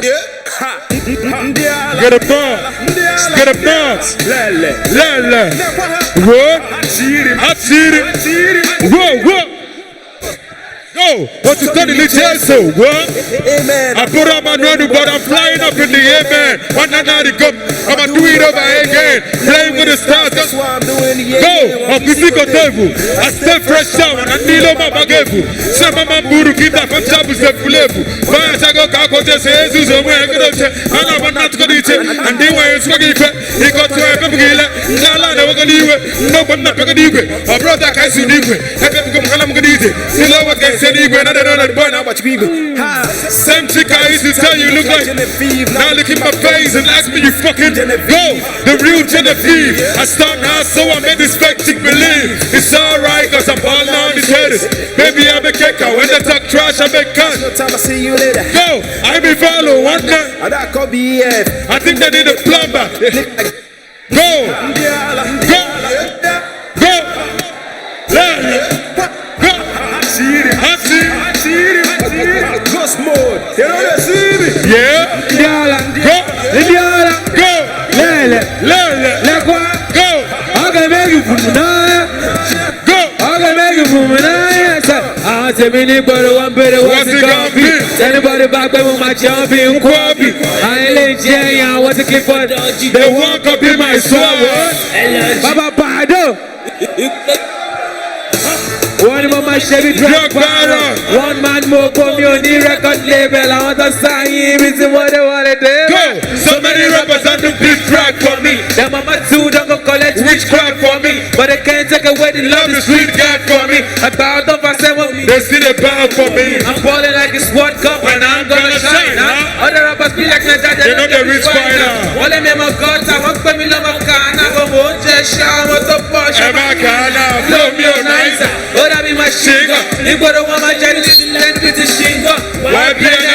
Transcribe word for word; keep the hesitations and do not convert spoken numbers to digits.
Get a bump. Get a bump. Lele. What? Atiri. Atiri. Whoa, whoa. Yo, what's the study the jail so? What? Amen. I put on my name, but I'm flying up in the air, man. One another come, I'ma do it over again. Playing with the stars, that's why I'm doing the air. Go, I'm busy go devil. I stay fresh down, and I need on my bagevu. Some of my buru kita from Jabu Sefulevu. Fire Chago Kako just says, who's a way I could have said, and I'm not gonna eat it. And they were in Swaggy, he got to a Pepagila, Nala, never gonna do it. No, but not gonna do it. A brother, I see you. Ebe m gụmkala m gụdị ije. Sila wa ka ise n'igwe na dada na dịbọ na agbachikwa igwe. Same chick I used to tell you look like. Now look in my face and ask me you fucking go. The real Genevieve. I start now, so I made this fake chick believe. It's alright, cause I'm balling on these haters. Baby, I'm a kicker. When they talk trash, I make cuss. No time I see you later. Go. I be follow one night. And that could be it. I think they need a plumber. Go! Go! Go! Go! Go! Ghost mode. You know they see me. Yeah. Indiala. Go! Indiala. Go! Lele. Lele. Lekwa. Go! Aga megi fumuna. Go! Aga megi fumuna. Yes, sir. Àwọn tèmi ní gbọ́dọ̀ wọn bèrè wọ́n ti kàn bí. Anybody bá gbé mo máa jẹun bí n kú ọ̀bì. Àwọn ilé ìjẹ́ yẹn àwọn ti kí fọ́ọ̀dù. They want to be my swallow. Bàbá Bàdó. Wọ́n ní mo máa ṣe bí drug baron. One man mo kó mi ò ní record label. Àwọn tó sáyé ibi tí wọ́n dé wọlé dé. Go! So many rappers and the big track for me. Then mama too don't go collect witchcraft for me. But they can't take away the love the street got for me. About over seven me. They see the bad for me. I'm balling like it's World Cup and I'm gonna shine, huh? Other rappers be like Naja, they know they reach fire. Wọ́n lé mi ọmọ gọ́tà, wọ́n pè mí lọ́mọ kàánà, mo mò ń jẹ ṣá, àwọn tó pọ̀ ṣá. Ẹ má kàánà, flow mi ò náìsà. Ó dàbí machine gun, nígboro wọn máa jẹ ní lẹ́ńtì ti ṣingọ́. Why be an